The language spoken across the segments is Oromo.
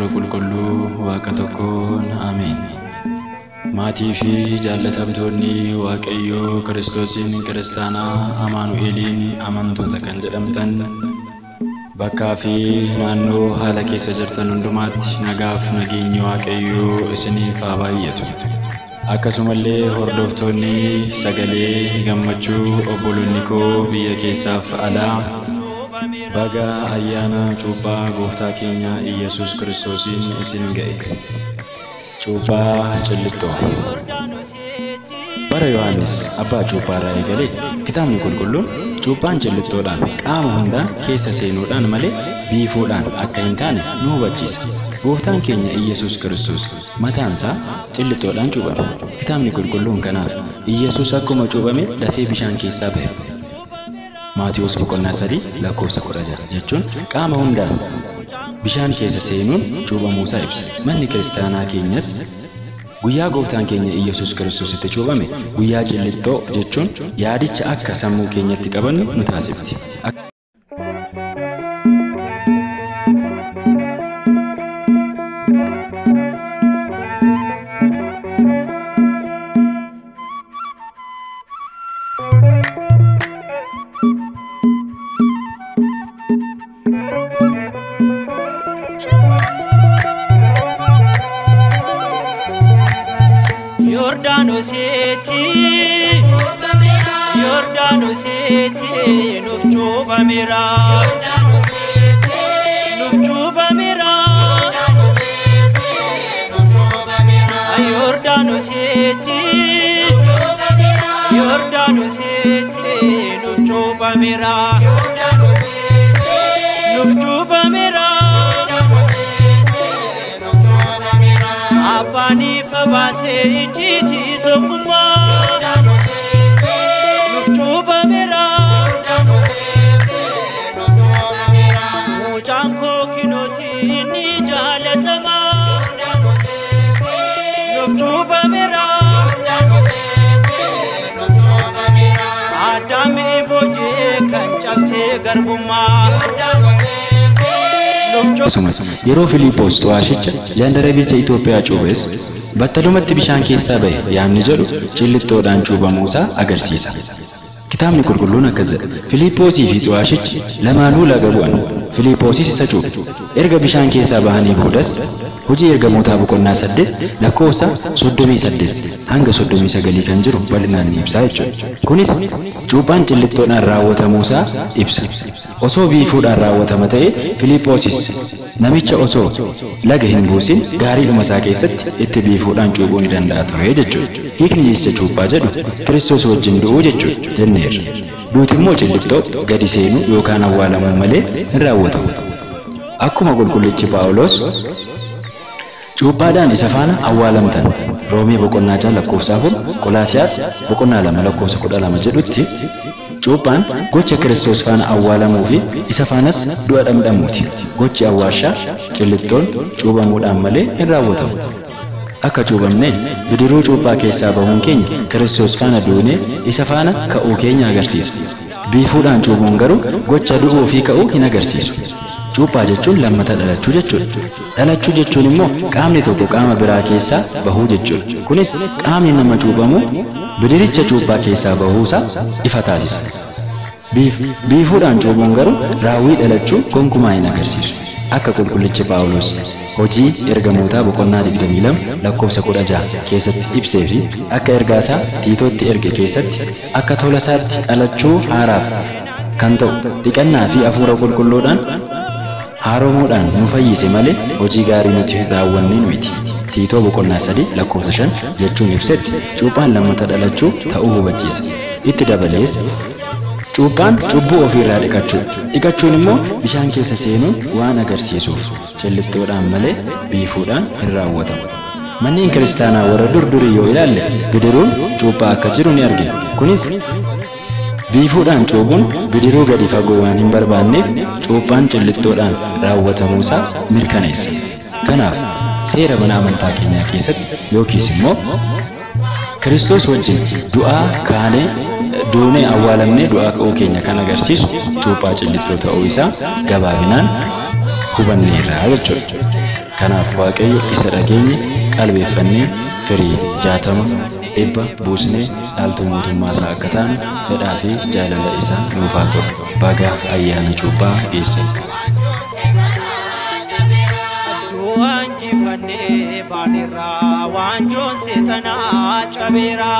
Waaqa tokkoon ameen. Maatii fi jaallatamtoonni Waaqayyoo Kiristoosiin Kiristaanaa Amaanu'eeliin amantoota kan jedhamtan bakkaa fi naannoo haala keessa jirtan hundumaatti nagaaf nageenyi Waaqayyoo isiniif haa baay'atu. Akkasumallee hordoftoonni sagalee gammachuu obboloonni koo biyya keessaaf alaa baga ayyaana cuuphaa gooftaa keenya Iyyasuus Kiristoosiin isin ga'e. Cuuphaa Cillixxoo. Bara Yohaannis abbaa cuuphaarraa eegalee kitaabni qulqulluun cuuphaan cillixxoodhaan qaama hundaa keessa seenuudhaan malee biifuudhaan akka hin taane nu hubachiisa. Gooftaan keenya Iyyasuus Kiristoos mataan isaa cillixxoodhaan cuuphame. Kitaabni qulqulluun kanaaf Iyyasuus akkuma cuuphame dafee bishaan keessaa ba'e. Maatiyuus boqonnaa 3 lakkoofsa 16 jechuun qaama hundaan bishaan keessa seenuun cuuphamuusaa ibsa. Manni kiristaanaa keenyas guyyaa gooftaan keenya Iyyasuus Kiristoositti cuuphame guyyaa cillixxoo jechuun yaadicha akka sammuu keenyatti qabannu nu taasifti. Yordaanositti nuuf cuuphameera. Nuuf cuuphameera. Yordaanositti Yordaanositti nuuf cuuphameera. Nuuf cuuphameera. Abbaan ifa baasee ijjiitii tokkummaa. Nuuf cuuphameera. Mucaan koo kinooti inni jaallatama. Nuuf cuuphameera. Addaamii boojee kan cabsee garbummaa. Akkasumas yeroo Filiiphoos xu'aashicha jandarabicha Itoophiyaa cuuphes battalumatti bishaan keessaa ba'e yaadni jedhu cillixxoodhaan cuuphamuusaa agarsiisa. Kitaabni qulqulluun akkas jedha. Filiiphoosii fi xu'aashichi lamaanuu laga bu'an. Filiiphoosis isa cuuphe. Erga bishaan keessaa bahanii boodas hojii ergamootaa boqonnaa 8 lakkoofsa 38 hanga 39 kan jiru bal'inaan ni ibsa jechuudha. Kunis cuuphaan cillixxoodhaan raawwatamuusaa ibsa. Osoo biifuudhaan raawwatama ta'e Filiiphoosis namicha osoo laga hin buusin gaariidhuma isaa keessatti itti biifuudhaan cuuphuu ni danda'a ture jechuudha. Hiikni jecha cuuphaa jedhu Kiristoos wajjin du'uu jechuudha jenneerra. Duuti immoo cillixxoo gadi seenuu yookaan awwaalamuu malee hin raawwatamu. Akkuma qulqullichi Phaawulos cuuphaadhaan isa faana awwaalamtan Roomee boqonnaa 6 lakkoofsa 4 Qolaasiyaas boqonnaa 2 lakkoofsa 12 jedhutti cuuphaan gocha Kiristoos faana awwaalamuu fi isa faanas du'a dhamdhamuuti. Gochi awwaalchaa cillixxoon cuuphamuudhaan malee hin raawwatamu. Akka cuuphamneen bidiruu cuuphaa keessaa bahuun keenya Kiristoos faana duunee isa faana ka'uu keenya agarsiisa. Biifuudhaan cuuphuun garuu gocha du'uu fi ka'uu hin agarsiisu. Cuuphaa jechuun lammata dhalachuu jechuudha. Dhalachuu jechuun immoo qaamni tokko qaama biraa keessaa bahuu jechuudha. Kunis qaamni nama cuuphamu bidiricha cuuphaa keessaa bahuusaa ifa taasisa. Biifuudhaan cuuphuun garuu raawwii dhalachuu gonkumaa hin agarsiisu. Akka qulqullichi Phaawulos hojii ergamootaa boqonnaa 22 lakkoofsa 16 keessatti ibsee fi akka ergaasaa Tiitootti erge keessatti akka tolasaatti dhalachuu haaraaf kan ta'u dhiqannaa fi hafuura qulqulluudhaan haaromuudhaan nu fayyise malee hojii gaarii nuti raawwanneen miti. Tiitoo boqonnaa 3 lakkoofsa 5 jechuun ibsetti cuuphaan lammata dhalachuu ta'uu hubachiisa. Itti dabalees cuuphaan cubbuu ofiirraa dhiqachuu. Dhiqachuun immoo bishaan keessa seenuun waan agarsiisuuf cillittoodhaan malee biifuudhaan hin raawwatamu. Manneen kiristaanaa warra dur durii yoo ilaalle bidiruun cuuphaa akka jiru ni argina. Kunis biifuudhaan cuuphuun bidiruu gadi fagoo waan hin barbaanneef cuuphaan cillittoodhaan raawwatamuusaa mirkaneessa. Kanaaf seera mana amantaa keenyaa keessatti yookiis immoo Kiristoos wajjin du'aa kaanee duunee awwaalamnee du'aa ka'uu keenya kan agarsiisu cuuphaa cillittoo ta'uu isaa gabaabinaan hubanneerra jechuudha. Kanaaf Waaqayyo isa dhageenye qalbeeffannee firii 60 100 buusnee dhaaltuu mootummaa isaa akka taanu fedhaa fi jaalala isaa nuuf haa godhu. Baga ayyaana cuuphaa geessan. Du'aan jifannee baaneerraa waanjoon seexanaa cabeera.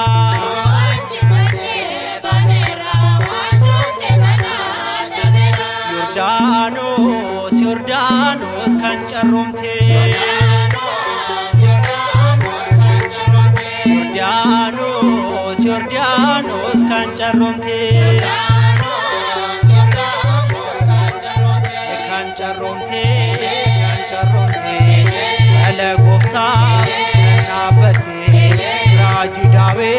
Yordaanos Yordaanos kan carroomte. Yordaanos Yordaanos kan carroomte. Kan carroomte kan carroomte dhala gooftaa kan dhaabbatte raajii daawee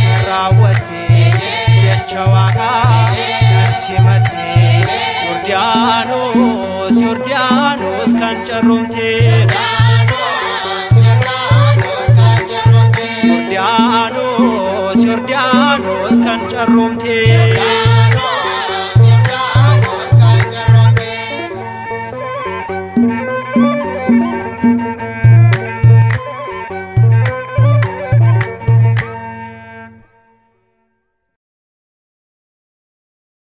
kan raawwatte jecha waaqaa kan simatte Yordaanos Yordaanos kan carroomte. Yordaanos Yordaanos kan carroomte.